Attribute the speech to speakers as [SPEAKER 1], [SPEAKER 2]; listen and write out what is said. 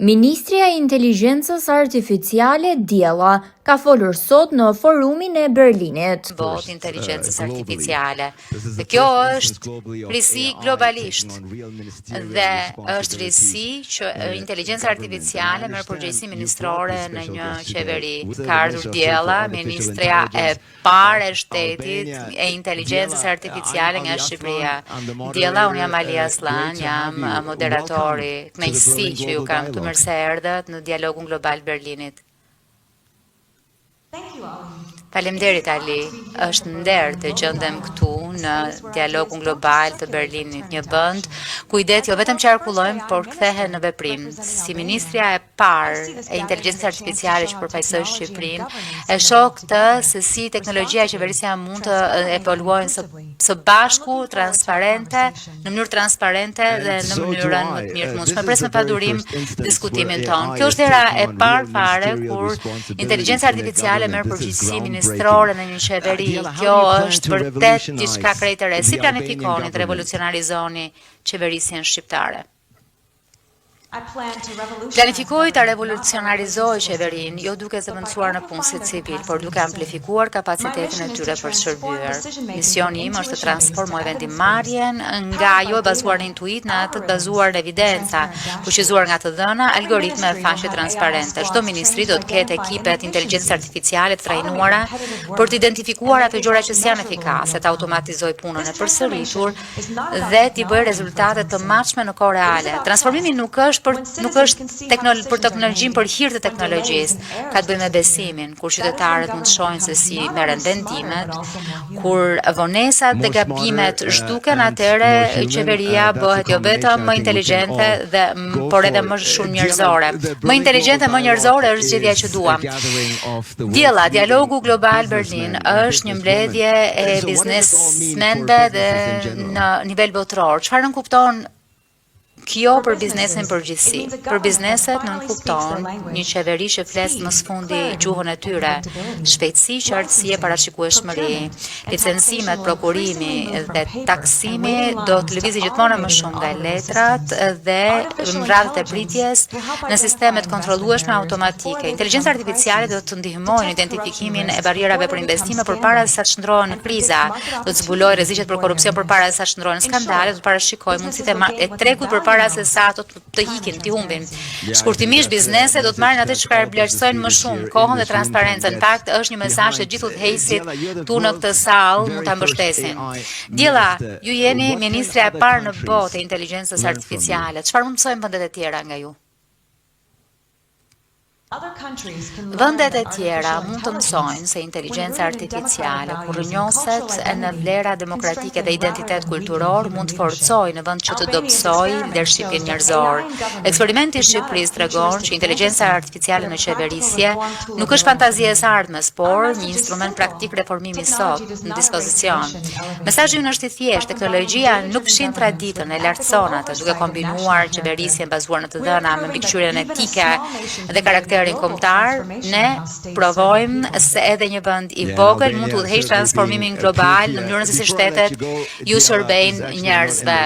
[SPEAKER 1] Ministrja e Inteligjencës Artificiale Diella ka folur sot në forumin e Berlinit.
[SPEAKER 2] Botë inteligjencës artificiale. Dhe kjo është risi globalisht. Dhe është risi që inteligjenca artificiale merr përgjegjësi ministrore në një qeveri. Ka ardhur Diella, ministrja e parë e shtetit e inteligjencës artificiale nga Shqipëria. Diella, unë jam Ali Aslan, jam moderatori. Kënaqësi që ju kam këtu mirë se erdhët në dialogun global Berlinit. Faleminderit Ali. Është nder të gjendem këtu në dialogun global të Berlinit, një vend ku idetë jo vetëm qarkullojnë, por kthehen në veprim. Si ministrja e parë e inteligjencës artificiale që përfaqësoi Shqipërinë, e shoh këtë se si teknologjia e qeverisja mund të evoluojnë së, së bashku, transparente, në mënyrë transparente dhe në mënyrën më të mirë të mundshme. Pres me padurim diskutimin tonë. Kjo është hera e parë fare kur inteligjenca artificiale merr përgjegjësi ministrore në një qeveri. Kjo është vërtet diçka krejt e re. Si planifikoni të revolucionarizoni qeverisjen shqiptare? Planifikoj ta revolucionarizoj qeverinë, jo duke zëvendësuar nëpunësit civil, por duke amplifikuar kapacitetin e tyre për shërbyer. Misioni im është të transformoj vendimmarrjen nga ajo e bazuar në intuit në atë të bazuar në evidenca, fuqizuar nga të dhëna, algoritme e faqe transparente. Çdo ministri do të ketë ekipet inteligjencës artificiale të trajnuara për të identifikuar ato gjëra që s'janë efikase, të automatizoj punën e përsëritur dhe t'i bëj rezultate të matshme në kohë reale. Transformimi nuk është për nuk është teknol për teknologjinë për hir të teknologjisë, ka të bëjë me besimin, kur qytetarët mund të shohin se si merren vendimet, kur vonesat dhe gabimet zhduken, atëherë qeveria bëhet jo vetëm më inteligjente dhe por edhe më shumë njerëzore. Më inteligjente, më njerëzore është zgjedhja që duam. Diella, dialogu global Berlin është një mbledhje e biznesmenëve dhe në nivel botëror. Çfarë nënkupton kjo për biznesin përgjithësi? Për bizneset nënkupton një qeveri që flet më së fundi gjuhën e tyre, shpejtësi, qartësi e parashikueshmëri, licencimet, prokurimi dhe taksimi do të lëvizin gjithmonë më shumë nga letrat dhe radhët e pritjes në sisteme të kontrollueshme automatike. Inteligjenca artificiale do të ndihmojë në identifikimin e barrierave për investime përpara se të shndrohen në kriza, do të zbulojë rreziqet për korrupsion përpara se të shndrohen në skandale, do të parashikojë mundësitë e tregut përpara se sa ato të ikin, të humbin. Shkurtimisht bizneset do të marrin atë çfarë vlerësojnë më shumë, kohën dhe transparencën. Në fakt është një mesazh që gjithë udhëheqësit këtu në këtë sallë mund ta mbështesin. Diella, ju jeni ministrja e parë në botë e inteligjencës artificiale. Çfarë mund të mësojnë vendet e tjera nga ju? Vendet e tjera mund të mësojnë se inteligjenca artificiale, kur rrënjoset në vlera demokratike dhe identitet kulturor, mund të forcojë në vend që të dobësojë leadershipin njerëzor. Eksperimenti i Shqipërisë tregon që inteligjenca artificiale në qeverisje nuk është fantazi e së ardhmes, por një instrument praktik reformimi sot në dispozicion. Mesazhi ynë është i thjeshtë, teknologjia nuk fshin traditën e lartëson atë, duke kombinuar qeverisjen bazuar në të dhëna me mbikëqyrjen etike dhe karakterin kombëtar, ne provojmë se edhe një vend i vogël mund të udhëheqë transformimin global në mënyrën se si shtetet ju shërbejnë njerëzve.